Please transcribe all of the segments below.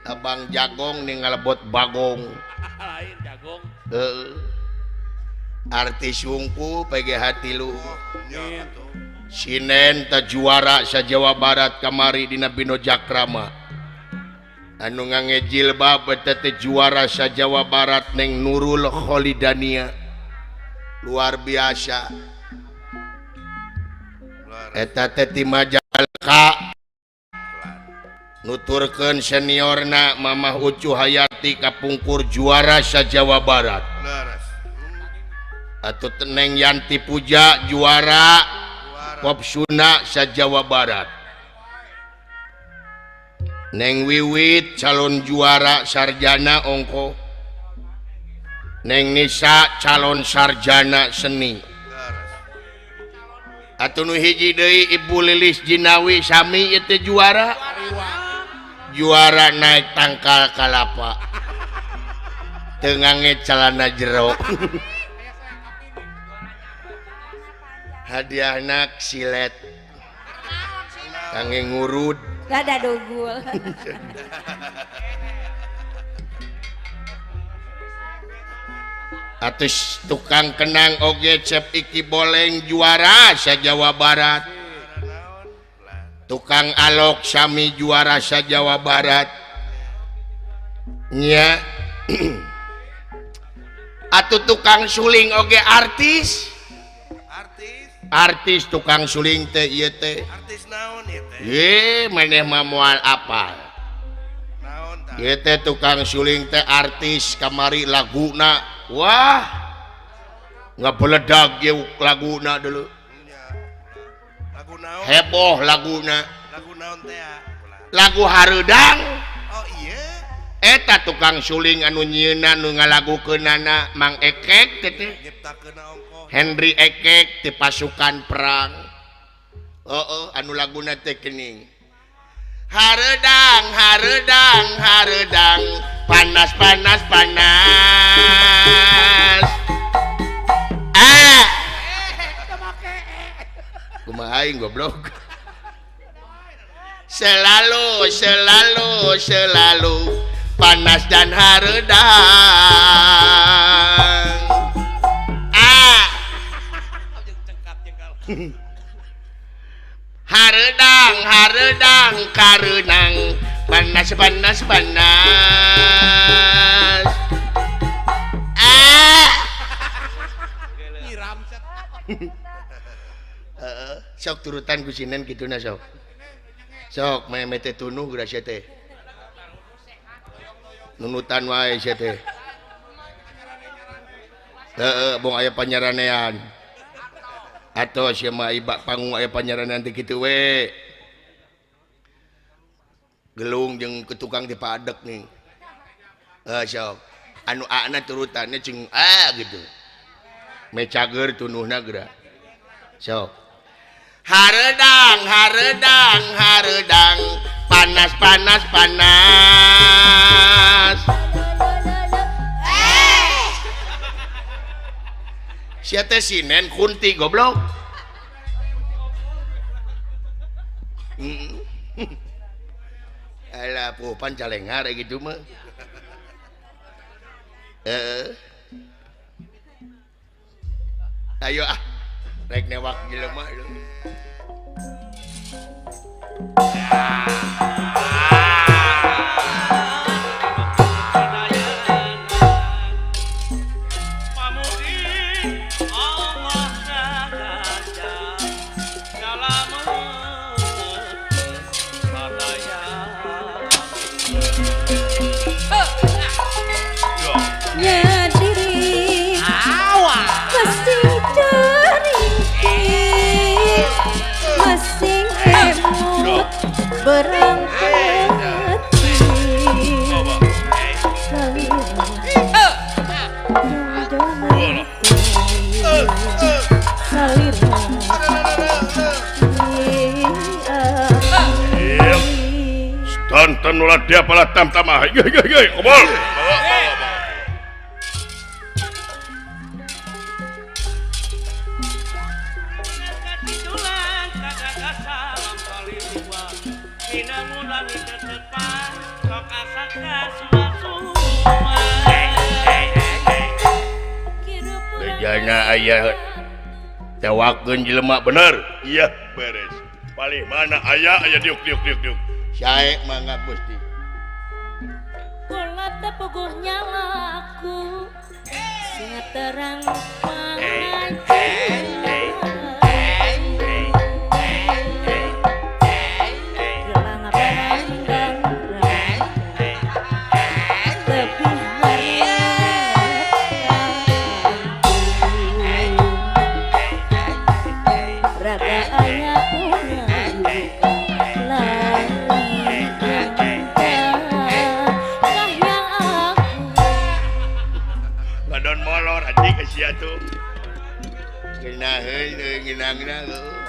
Abang Jagong ning ngalebot Bagong. Lain Jagong. Heeh. Artis wungku PGH 3. Sinen ta juara sa Jawa Barat kamari dina Bino Jakrama. Anu ngange jilbab eta teh juara sa Jawa Barat Neng Nurul Kholidania. Luar biasa. Eta teh ti Majalengka. Nuturkeun seniorna Mamah Ucu Hayati kapungkur juara sa Jawa Barat. Atau Neng Yanti Puja juara Pop Sunda sa Jawa Barat. Neng Wiwit calon juara sarjana ongko. Neng Nisa calon sarjana seni. Atuh nu hiji deui Ibu Lilis Jinawi sami ieu teh juara. Juara naik tangkal kalapa. Teu ngange celana jero. Hadiahna silet. Kangge ngurud. Rada dogul. Atus tukang kenang oge Cep Iki Boleng juara sa Jawa Barat. Tukang alok sami juara sa Jawa Barat. Nya. Atuh tukang suling oge artis. Artis tukang suling teh ieu teh. Artis naon ieu teh? Ye, maneh mah moal apal. Naon tah? Ieu teh tukang suling teh artis kamari laguna. Wah. Ngabeledag ieu laguna dulu. Lagu naon? Heboh laguna. Lagu naon teh? Lagu Hareudang. Oh iya. Eta tukang suling anu nyieunna nu ngalagukeunana Mang Ekek teh teh. Nyiptakeunna ongkoh. Henry Ekek di pasukan perang. Oh, anu laguna teh geuning. Hareudang, hareudang, hareudang, panas, panas, panas. Ah. Kumaha aing goblok. Selalu, selalu, selalu panas dan hareudang. Ah. Hareudang, hareudang, kareunang, panas, panas, panas. Ah. Sok turutan ku sinen kituna sok. Sok meh teh tunuh geura sia teh. Nunutan wae sia teh. Heeh, bong aya panyaranean. Atau sia mah ibak panggung aya panyaranean teh kitu we. Gelung jeung ke tukang teh padek nih. Heuh sok. Anu A-na turutannya jeung A gitu. Me cager tunuhna geura. Sok. Hareudang, hareudang, hareudang, panas, panas, panas. Sia teh sinen kunti goblok. Alah pupan calengar gitu mah. Heeh. Ayo ah, rek newak jelema lu. Berangkat Tonton ulah dia pala tam tamah. Ye ye ye, kobol. Bejana aya tewakeun jelema bener. Iya, beres. Palih mana aya aya diuk diuk diuk diuk. Sae mangga Gusti. Kula teu puguh nyalaku sing terang pangaji.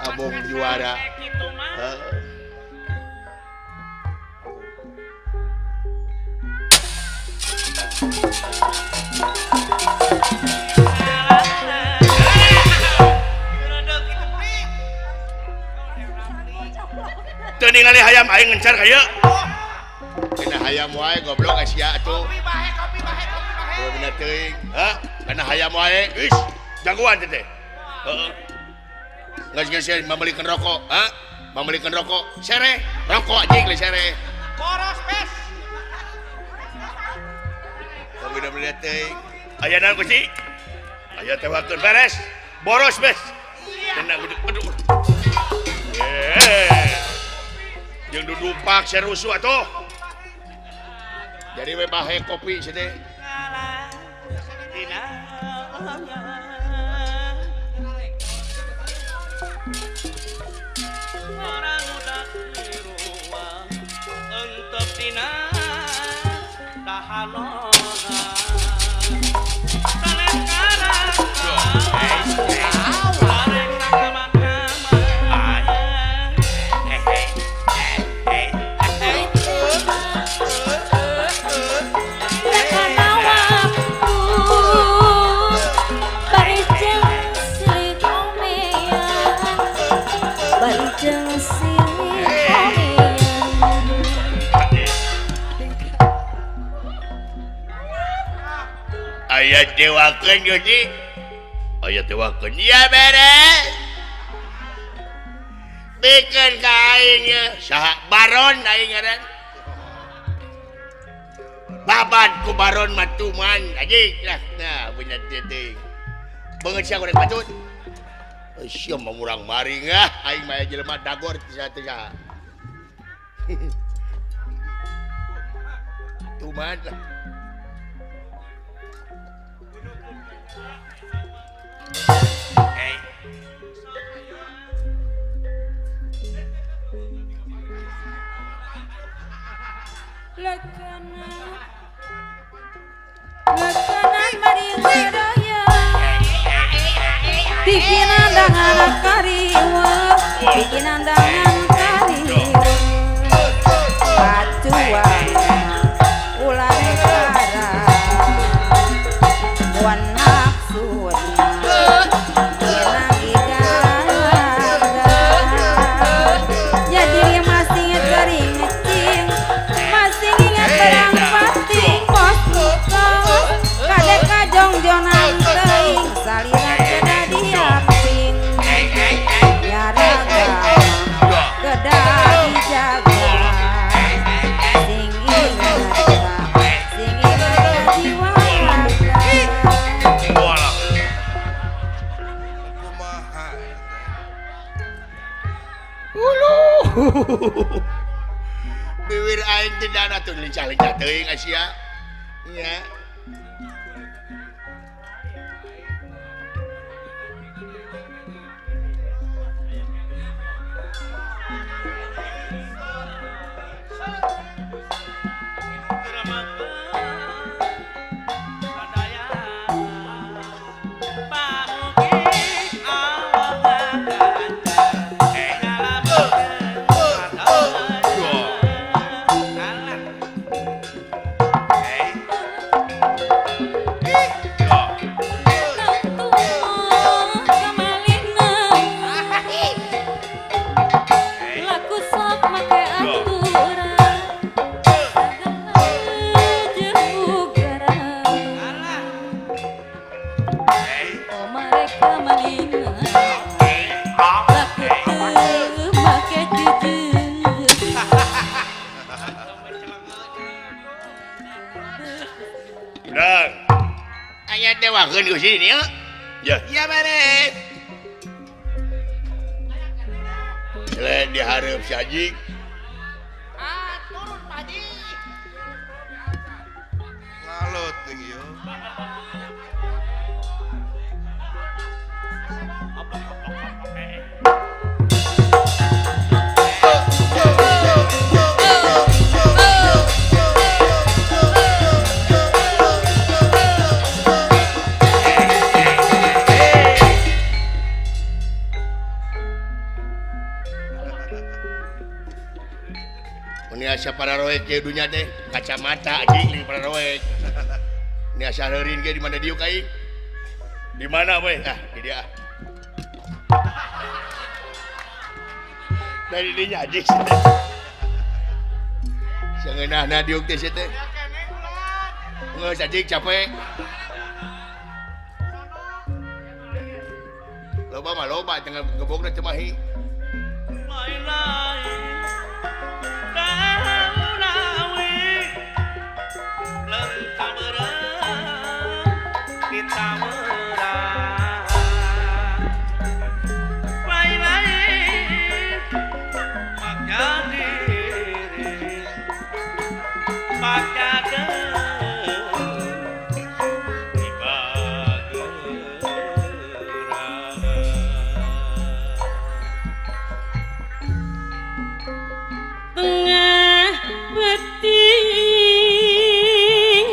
Abong juara. Teu ningali hayam aing ngencar ka ieu. Kena hayam wae goblok sia atuh. Kopi bahe, kopi bahe, kopi bahe. Bener teuing. Hah? Kena hayam wae. Geus, jagoan teh. Heeh. Geus-geus membelikan rokok, ha? Membelikan rokok, sereh, rokok anjing le sereh. Boros bes. Tong bener teuing. Aya naon Gusti? Aya tewakeun beres. Boros bes. Kena aduh. Eh. Jeung dudupak serusu atuh. Jadi we bahe kopi sia teh. Aya tewakeun Gusti. Aya tewakeun. Ieu beres. Bikeun ka aing ye. Saha baron aing ngaran. Babad ku baron mah tuman anjing lah. Nah, bener teuing. Beungeut sia goreng patut. Sia mah murang maring ah, aing mah jelema dagor teu saha. Tuman lah. Bikinan dangan kariwa, bikinan dangan kariwa, pacuan ular kara, wan maksudna yenang iganda, jadi masih ngecering ngecing, masih ingat barang pating, pos muka, kadek kajong-jongan teuing, salira Biwir aing teh dana tuh lincah-lincah teuing sia. Nya. Dang. Aya tewakeun ku sini ya. Ya. Ya beres. Selain dihareup si Ajik. Ah, turun Pak Haji. Ngalut ning ieu. Ini asa pararoek ke dunya teh kacamata anjing ning pararoek. Ini asa heurin ge di mana diuk aing? Di mana we? Ah, di dia. Dari dinya anjing. Sangeunahna diuk teh sia teh. Geus anjing capek. Loba mah loba tengah gebogna cemahi. Tengah beting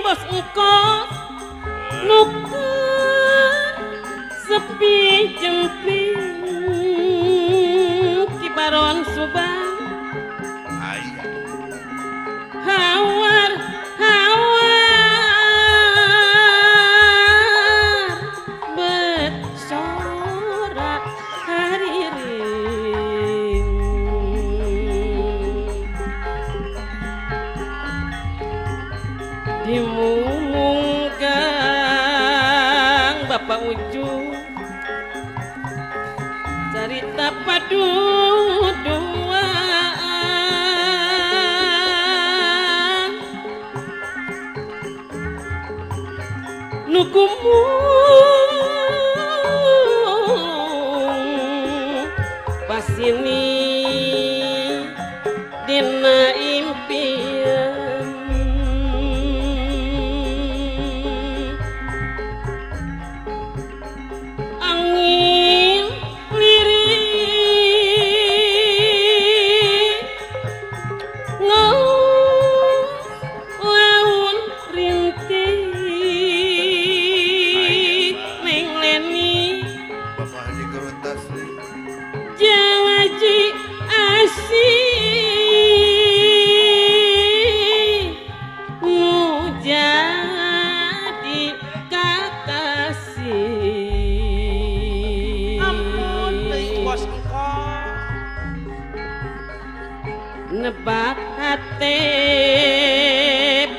bos engkos nuker sepi jemping Kibaron Subang hawar hawar bersorak hariring dimumung gang Bapak Ucu carita padu duaan nukumung pasini dina impian angin lirik ngaung laun rintih neng leni Bapak Haji Geruntas. Jangaji asih nu jadi kakasih. Ampun teuing bos engkos. Nebak hate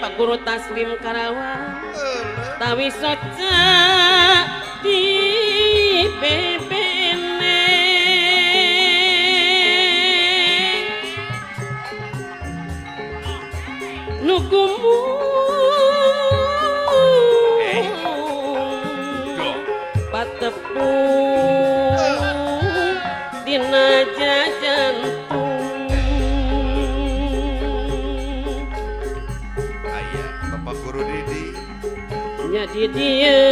Pak Guru Taslim Karawang tawi soca di bebene nukumung patepung dina jajantung. Aya Bapak Guru Didi. Jadi dia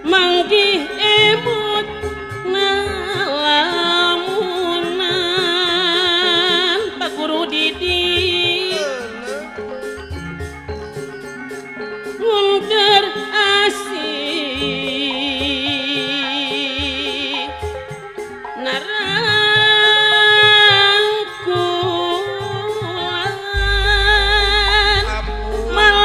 manggih emut nalamunan Pak Guru Didi mundur asih narangkulan. Ampun. Malah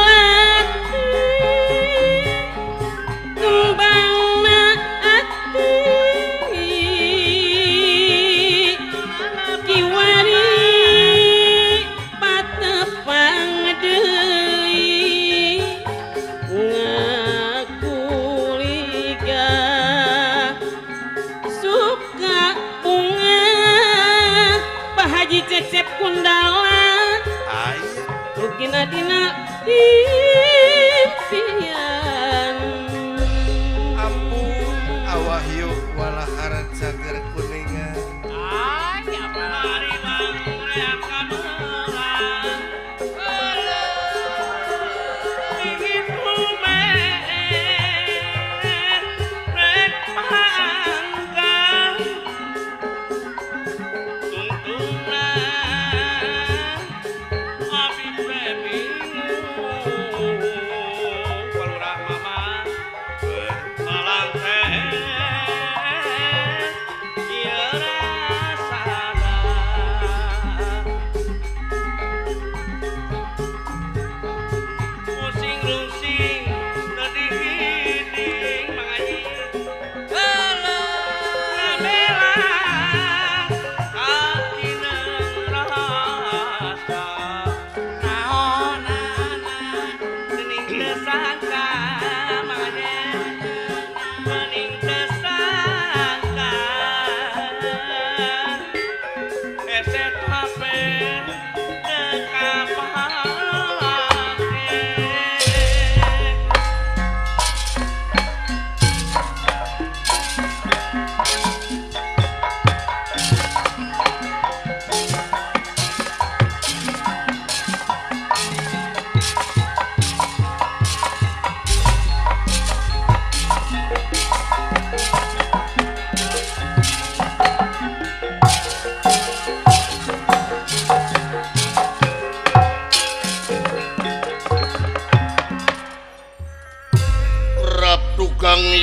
Impian ampun awahyu walaharan cager kuningan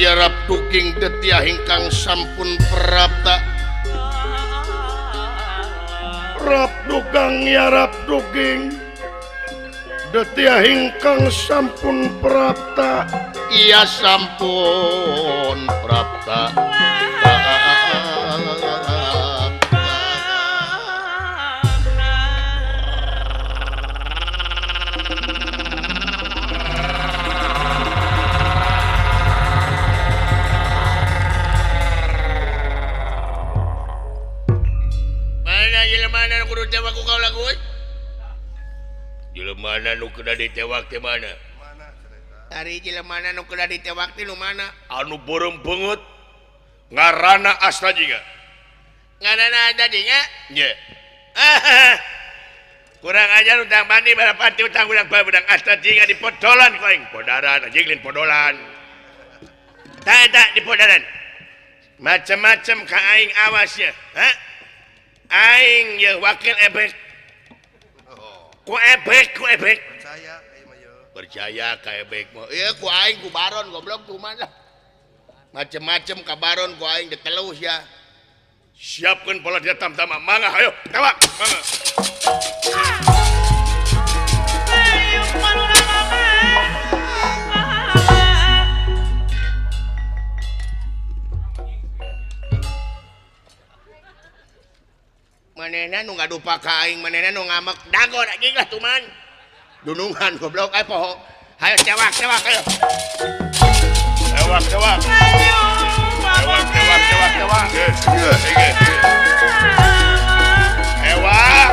Yarap duking tetiah ingkang sampun prapta rap dugang yarap duking detiah ingkang sampun prapta iya sampun prapta. Mana nu kuda ditewak teh mana? Ari jelema nu kuda ditewak teh nu mana? Anu beureum beungeut ngaranna Asta Jingga. Ngaranna Asta Jingga? Nya. Kurang ajar utang mandi barapati utang budak budak Asta Jingga di podolan ku aing. Podaran anjing lain podolan. Tah eta di podaran. Macem-macem ka aing awas ya. Ha? Aing ye wakil ebek. Ku ebek, ku ebek. Percaya, percaya ka ebek mah. Ieu ku aing ku baron goblok ku mana. Macem-macem ka baron ku aing ditelus ya. Siapkeun pola dia tam-tama mangga hayo, tewak, mangga. Manehna nu ngadupa ka aing, manehna nu ngamek dagon anjing lah tuman. Dunungan goblok aya poho. Hayo tewak, tewak ayo. Tewak, tewak. Tewak, tewak, tewak, tewak. Tewak.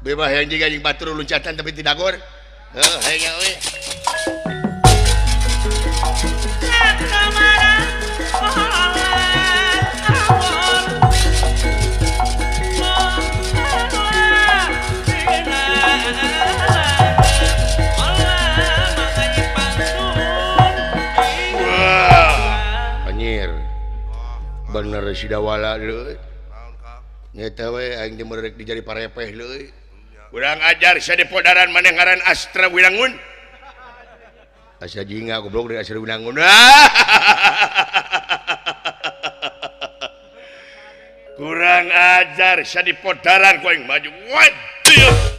Bebas yang jika anjing batur loncatan tapi tidak gor. Heuh, hayang we. Anjir. Bener si Dawala leuy. Nyata we aing teh merek dijadi parepeh leuy. Kurang ajar sia di podaran maneh ngaran Astra Wilangun. Asa jingga goblok dari Astra Wilangun. Kurang ajar sia di podaran ku aing maju. Waduh.